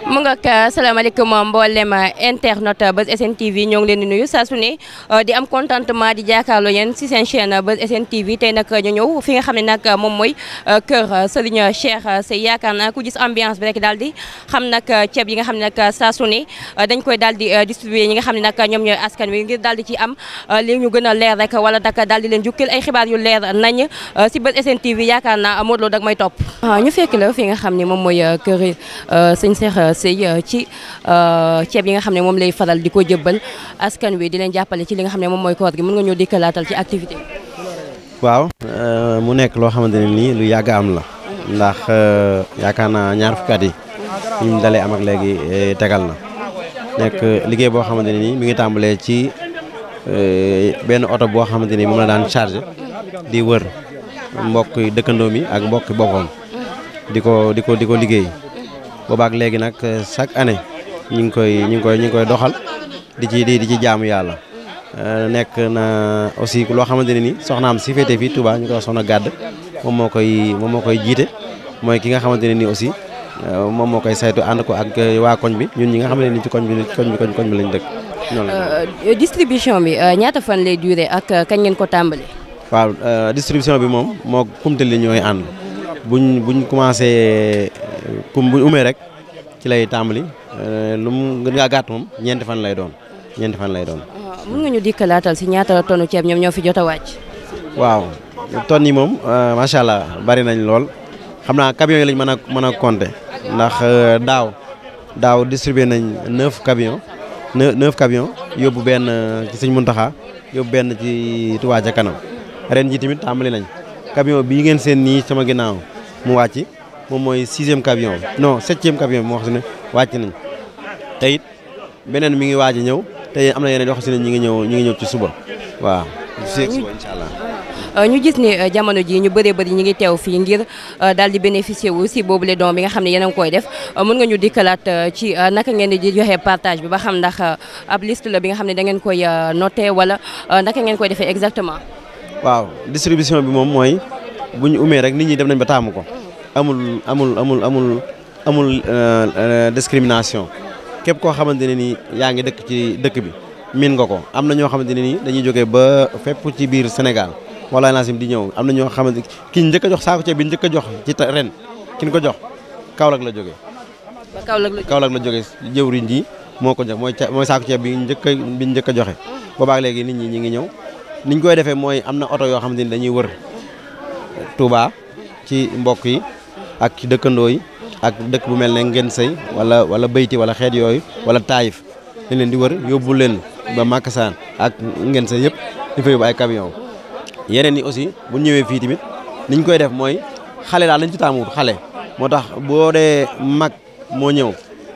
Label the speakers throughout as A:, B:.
A: mu nga asalaamaaleykum mboolem internet Buzz SN TV ñoo ngi leen di nuyu saa su ne di am contentement di jàkkaarloo yéen si seen chaîne Buzz SN TV tey nag ñu ñëw fi nga xam ne nag moom mooy kër Serigne Cheikh Seye yaakaar naa ku gis ambiance bi rek daal di xam nag ceeb yi nga xam ne nag saa su ne dañ koy daal di distribuer ñi nga xam ne nag ñoom ñooy askan wi ngir daal di ci am li ñu gën a leer rek wala nag daal di leen jukkil ay xibaar yu leer nañ si Buzz SN TV yaakaar naa Modou Lo dag may topp. ñu fekk la fi nga xam ne moom mooy kër Serigne Cheikh Seye ci ceeb yi nga xam ne moom lay faral di ko jëbbal askan wi di leen jàppale ci li nga xam ne moom mooy koor gi mën nga ñëw dikkalaatal ci activité bi.
B: waaw mu nekk loo xamante ne nii lu yàgg am la ndax yaakaar naa ñaar fukki at yi ñu dalee am ak léegi tegal na nekk liggéey boo xamante ne nii mi ngi tàmbalee ci benn oto boo xamante ni moom la daan chargé di wër mbokk dëkkandoo mi ak mbokk boppam di ko liggéey. boobaak léegi nag chaque année ñu ngi koy doxal di ci jaamu yàlla nekk na aussi loo xamante ne ni soxnaam si féete fii Touba ñu koy soxna gàdd moom moo koy jiite mooy ki nga xamante ne ni aussi moom moo koy saytu ànd ko ak waa koñ bi ñun ñi nga xam ne ni ci koñ bi lañ dëkk.
A: distribution bi ñaata fan lay durer ak kañ ngeen ko tàmbali.
B: waaw distribution bi moom moo kumtal li ñooy ànd buñ commencé. bu umee rek ci lay tàmbali lu mu gën ngaa gàtt moom ñeenti fan lay doon.
A: mën nga ñu dikkalaatal si ñaata tonu ceeb ñoom ñoo fi jot a wàcc.
B: waaw tonnes yi moom macha allah bari nañ lool xam naa camions yi lañ mën a compter ndax daaw distribué nañ 9 camions yóbbu benn ci Sëñ Muntaxa yóbbu benn ci Touba ca kanam ren ji tamit tàmbali nañ camion bii ngeen seen nii sama ginnaaw mu wàcc. moom mooy 6e camion non 7e camion bi moo xam ne wàcc nañ te it beneen mi ngi waaj a ñëw te am na yeneen yoo xam ne ñi ngi ñëw ci suba waaw. suba incha allah.
A: ñu gis ni jamono ji ñu bëree bëri ñi ngi teew fii ngir daal di bénéficier wu si boobu le don bi nga xam ne yéen a ngi koy def mën nga ñu dikkalaat ci naka ngeen di joxe partage bi ba xam ndax ab liste la bi nga xam ne da ngeen koy noté wala naka ngeen koy defee exactement.
B: waaw distribution bi moom mooy bu ñu umee rek nit ñi dem nañ ba taamu ko. amul discrimination képp koo xamante ne ni yaa ngi dëkk ci dëkk bi miin nga ko am na ñoo xamante ne ni dañuy jógee ba fépp ci biir Sénégal wala nasim di ñëw am na ñoo xamante ki njëkk a jox saako ceeb bi njëkk a jox ci ren ki ñu ko jox Kaolack la jógee.
A: ba Kaolack
B: la jógee jëwriñ ji moo ko jox mooy saako ceeb bi njëkk a joxe. boobaak léegi nit ñi ñi ngi ñëw niñ koy defee mooy am na oto yoo xamante ni dañuy wër Touba ci mbokk yi. ak ci dëkkandoo yi ak dëkk bu mel ne Ngeen Sey wala Beyti wala xeet yooyu wala Taïf dañ leen di wër yóbbu leen ba Makassaan ak Ngeen Sey yëpp di fa yóbbu ay camion yeneen yi aussi bu ñëwee fii tamit niñ koy def mooy xale daal lañ ci taamuwut xale moo tax boo dee mag moo ñëw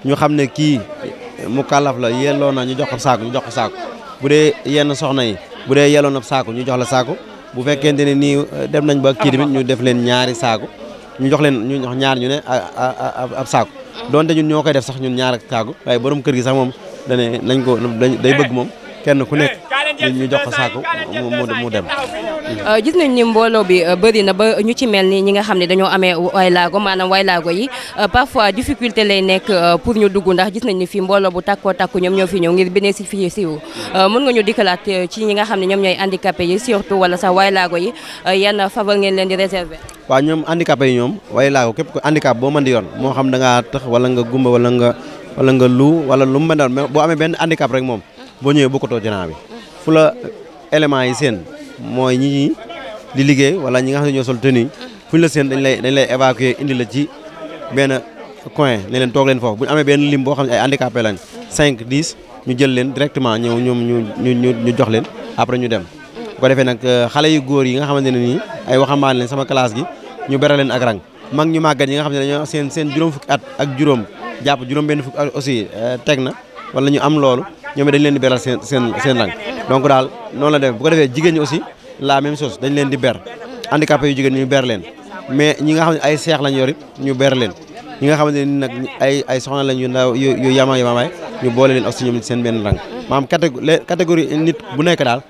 B: ñu xam ne kii mu kàllaf la yelloo na ñu jox ko saako bu dee yenn soxna yi bu dee yelloo na saako ñu jox la saako bu fekkente ne nii dem nañ ba kii tamit ñu def leen ñaari saako ñu jox ñaar ñu ne ab saako donte ñun ñoo koy def sax ñun ñaar ak saako waaye borom kër gi sax moom dane nañ ko day bëgg moom kenn ku nekk ñu jox ko saako mu dem.
A: gis nañ ni mbooloo bi bëri na ba ñu ci mel ni ñi nga xam ne dañoo amee maanaam waylaago yi parfois difficulté lay nekk pour ñu dugg ndax gis nañ ni fii mbooloo bu takkoo takku ñoom ñoo fi ñëw ngir bénéficier si wu mën nga ñu dikkalaat ci ñi nga xam ne ñoom ñooy handicapé yi surtout wala sax waylaago yi yan faveur ngeen leen di réserver.
B: waaw ñoom handicapé yi ñoom waylaago képp ko handicap boo mën di yoon moo xam da ngaa tax wala nga gumba wala nga lu wala lu mu mën daal boo amee benn handicap rek moom boo ñëwee bokkatoo janaa bi fu la éléments yi seen mooy ñi di liggéey wala ñi nga xam ne ñoo sol tenue fu ñu la seen dañ lay évacuer indi la ci benn coin ne leen toog leen foofu bu ñu amee benn lim boo xam ne ay handicapé lañ 5 10 ñu jël leen directement ñëw ñoom ñu jox leen après ñu dem bu ko defee nag xale yu góor yi nga xamante ne nii ay waxambaane leen sama classe gi ñu beral leen ak rang mag ñu màggat yi nga xam ne dañoo seen juróom fukki at ak juróom jàpp juróom benn fukki at aussi teg na wala ñu am loolu ñoom dañ leen di beral seen rang donc daal noonu la def bu ko defee jigéen ñi aussi la même chose dañ leen di ber handicapé yu jigéen ñu ber leen mais ñi nga xam ne ay seex lañ yor it ñu ber leen ñi nga xamante ne ni nag ay soxna lañ yu ndaw yu yamaay ñu boole leen aussi ñoom seen benn rang maanaam catégorie nit bu nekk daal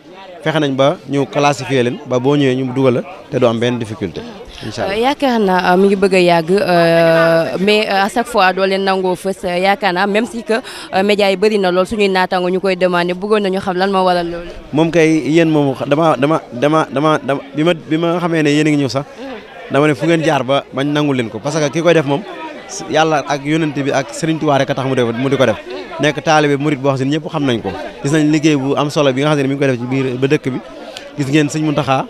B: fexe nañ ba ñu classifier leen ba boo ñëwee ñu dugal la te du am benn difficulté incha allah.
A: yaakaar naa mi ngi bëgg a yàgg mais à chaque fois doo leen nangoo fës yaakaar naa même si que médias yi bëri na lool suñuy naataango ñu koy demandé bëggoon nañu xam lan moo waral loolu.
B: moom kay yéen moom dama bi ma xamee ne yéen a ngi ñëw sax dama ne fu ngeen jaar ba bañ nangul leen ko parce que ki koy def moom yàlla ak yonent bi ak Serigne Touba rek a tax mu di ko def nekk taalibe murit boo xam ne ñëpp xam nañ ko gis nañ liggéey bu am solo bi nga xam ne mi ngi koy def ci biir ba dëkk bi gis ngeen Sëñ Muntaxa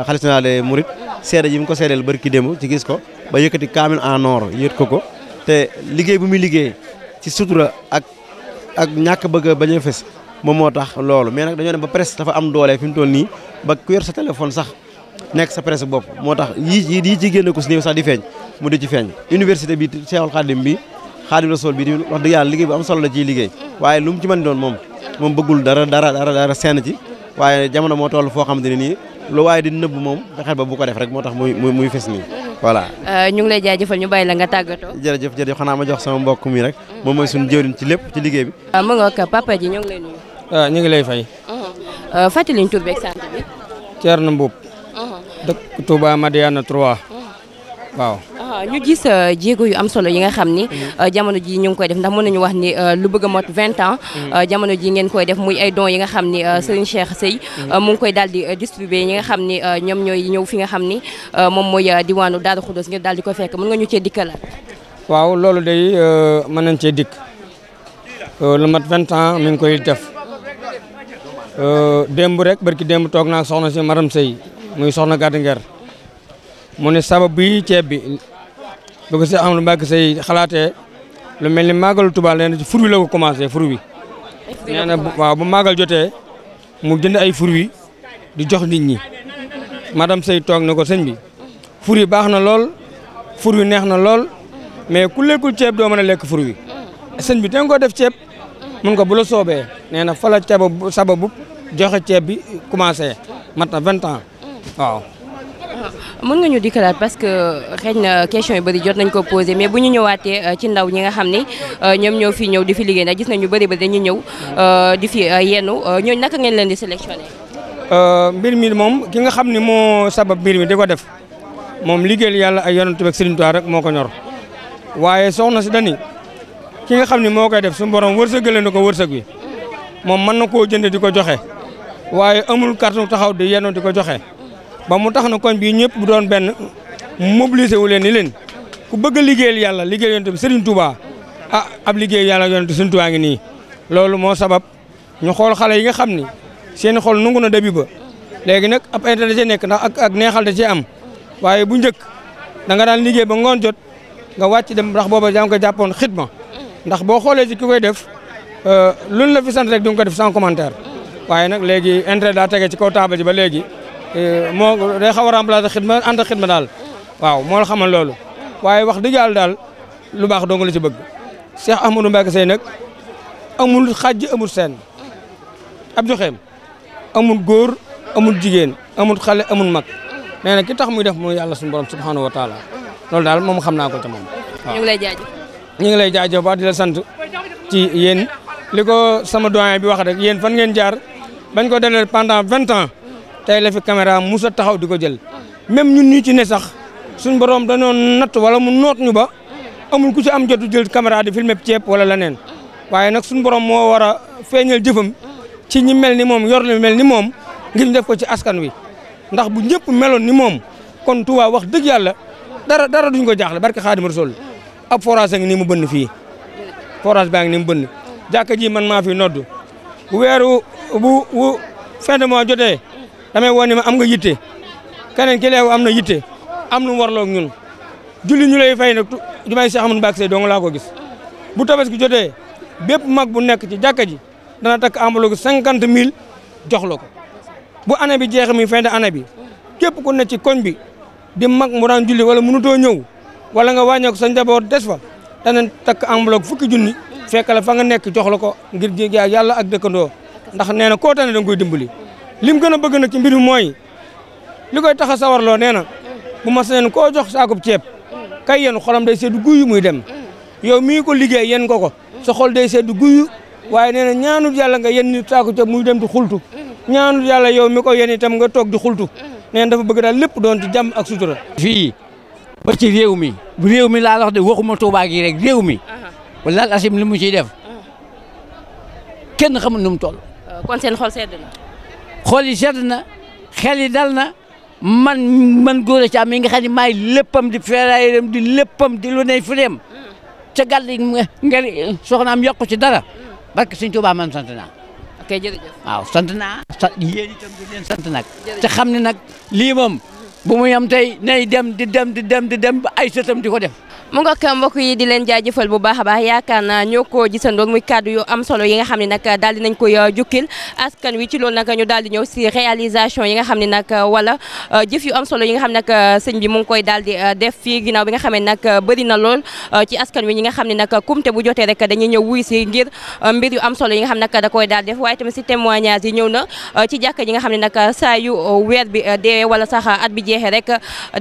B: xalifa général des mourides seede ji mu ko seedeel barki démb ci gis ko ba yëkkati kaamil en or yët ko te liggéey bu muy liggéey ci sutura ak ñàkk bëgg a bañ a fës moom moo tax loolu mais nag dañoo dem ba presse dafa am doole fi mu toll nii ba ku yor sa téléphone sax nekk sa presse bopp moo tax yii ci génn ko si néew sax di feeñ mu di ci feeñ université bi Cheikhul Khadim bi Khadim Rasoul bi di wax dëgg yàlla liggéey bu am solo la ciy liggéey waaye lu mu ci mën doon moom bëggul dara seen ci waaye jamono moo toll foo xamante ne nii lu waaye di nëbb moom fexeel ba bu ko def rek moo tax muy fes nii voilà.
A: ñu ngi lay jaajëfal ñu bàyyi la nga tàggatoo.
B: jërëjëf xanaa ma jox sama mbokk mi rek moom mooy suñu jëwriñ ci lépp ci liggéey bi.
A: mu nga ko papa ji ñu ngi lay nuyu.
C: ñu ngi lay fay.
A: fàttali ñu tur beeg sant bi.
C: Thierno Mboup. dëkk Touba Madiana 3. waaw.
A: ñu gis jéego yu am solo yi nga xam ni jamono ji ñu ngi koy def ndax mën nañu wax ni lu bëgg a mot 20 ans jamono ji ngeen koy def muy ay dons yi nga xam ni Serigne Cheikh Seye mu ngi koy daal di distribuer ñi nga xam ni ñoom ñooy ñëw fi nga xam ni moom mooy diwaanu Darou Khoudoss ngir daal di ko fekk mën nga ñu cee dikkalaat.
C: waaw loolu day mën nañ cee dikk lu mat 20 ans mi ngi koy def démb rek barki démb toog naa soxna si Maram Seye muy soxna gàtt ngeer mu ne sabab bi ceeb bi bu ko si Amadou Mbacke Seye xalaatee lu mel ni màggalu Tuubaa leen ci fur wi la ko commencé fur wi nee na waaw bu màggal jotee mu jënd ay fur wi di jox nit ñi madame Seye toog na ko sëñ bi fur yi baax na lool fur wi neex na lool mais ku lekkul ceeb doo mën a lekk fur wi sëñ bi te ko def ceeb mun ko bu la soobee nee na fa la sababu joxe ceeb bi commencé mat na 20 ans waaw.
A: mën nga ñu dikkalaat parce que xëy na question yu bëri jot nañ ko posé mais bu ñu ñëwaatee ci ndaw ñi nga xam ni ñoom ñoo fi ñëw di fi liggéey ndax gis nañ ñu bëri dañuy ñëw di fi yennu ñooñu naka ngeen leen di sélectionné.
C: mbir mi moom ki nga xam ni moo sabab mbir mi di ko def moom liggéeyal yàlla ay yonent bi ak Serigne Touba rek moo ko ñor waaye soxna si dani ki nga xam ni moo koy def su borom wërsëgale na ko wërsëg wi moom mën na koo jënd di ko joxe waaye amul carte taxaw di yennu di ko joxe. ba mu tax na koñ bii ñëpp bu doon benn mobilisé wu leen ni leen ku bëgg a liggéeyal yàlla liggéey yonent bi Serigne Touba ab liggéey yàlla yonent Serigne Touba ngi nii loolu moo sabab ñu xool xale yi nga xam ni seen xol nungu na dabi ba léegi nag ab intérêt da cee nekk ndax ak neexal da cee am waaye bu njëkk da nga daan liggéey ba ngoon jot nga wàcc dem ndax booba yaa ngi ko jàppoon xitma ndax boo xoolee ci ki koy def luñ la fi sant rek du nga ko def sans commentaire waaye nag léegi intérêt daa tege ci kaw taabal ji ba léegi moo day xaw a remplacer xidma ànd ak xidma daal waaw moo la xamal loolu waaye wax dëgg yàlla daal lu baax dong la ci bëgg Cheikh Ahmadou Mbacke Seye nag amul xàjj amul seen ab joxeem amul góor amul jigéen amul xale amul mag nee na ki tax muy def mooy yàlla suñu borom subhanahu wa taala loolu daal moom xam naa ko ca moom.
A: ñu ngi lay jaajëf.
C: ñu ngi lay jaajëf ba di la sant ci yéen li ko sama doyen bi wax rek yéen fan ngeen jaar bañ ko dalee pendant 20 ans. tey la fi caméra musa taxaw di ko jël même ñun ñu ci ne sax suñ borom dañoo natt wala mu noot ñu ba amul ku ci am jotu jël caméra di filmer ceeb wala leneen waaye nag suñ borom moo war a feeñal jëfam ci ñi mel ni moom yor lu mel ni moom ngir ñu def ko ci askan wi ndax bu ñëpp meloon ni moom kon Touba wax dëgg yàlla dara duñ ko jaaxle barke Xaadimu Rasuul ab forage ngi nii mu bënn fii forage baa ngi nii mu bënn jàkka ji man maa fi nodd bu weeru bu fin de mois jotee damay woon ni ma am nga yitte keneen ki leew am na yitte am nu warloog ñun julli ñu lay fay nag jumaay Cheikh Ahmadou Mbacke Seye dong laa ko gis bu tabaski jotee bépp mag bu nekk ci jàkka ji dana takk enveloppe 50 000 jox la ko bu année bi jeexee muy fin de année bi képp ku nekk ci koñ bi di mag mu daan julli wala mënutoo ñëw wala nga wàññeeku sa njaboot des fa danañ takk enveloppe fukki junni fekk la fa nga nekk jox la ko ngir jéeg yàlla ak dëkkandoo ndax nee na koo tane da nga koy dimbali. lim gën a bëgg nag ci mbir mi mooy li koy tax a sawarloo nee na bu ma seen koo jox saakub ceeb kay yéen xolam day seddu guyu muy dem yow mii ko liggéey yéen ko sa xol day seddu guyu waaye nee na ñaanut yàlla nga yéen ni saako ceeb muy dem di xultu ñaanul yàlla yow mi ko yéen itam nga toog di xultu neen dafa bëgg daal lépp doon ci jàmm ak sutura.
D: fii ba ci réew mi bu réew mi laa wax de waxuma Touba gi rek réew mi wala asim li mu ciy def kenn xamul nu mu toll.
A: kon seen xol sedd na.
D: xool yi sedd na xel yi dal na man góor a ci am mi nga xam ne maay léppam di feeraayam di léppam di lu ne fu dem ca gàll yi nga soxnaam yokku ci dara barke Sëñ Tuubaa man sant naa.
A: ok jërëjëf.
D: waaw sant naa yéen itam di leen sant nag. te xam ne nag lii moom bu muy am tey nay dem di dem ba ay sëtam di ko def.
A: mu nga ko mbokk yi di leen jaajëfal bu baax a baax yaakaar naa ñoo ko gisandoog muy kàddu yu am solo yi nga xam ne nag daal di nañ koy jukkil askan wi ci loolu nag ñu daal di ñëw si réalisation yi nga xam ne nag wala jëf yu am solo yi nga xam ne nag sëñ bi mu ngi koy daal di def fii ginnaaw bi nga xam ne nag bëri na lool ci askan wi ñi nga xam ne nag kumte bu jotee rek dañuy ñëw wuy si ngir mbir yu am solo yi nga xam ne nag da koy daal def waaye tamit si témoignage yi ñëw na ci jàkka ji nga xam ne nag saa yu weer bi dee wala sax at bi jeexee rek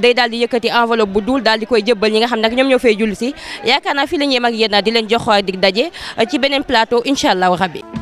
A: day daal di yëkkati enveloppe bu dul daal di koy jëbbal ñi nga xam ne nag ñoom ñoo fay julli si yaakaar naa fii la ñuy yem ak yéen di leen jox dig daje ci beneen plateau incha allah rabbi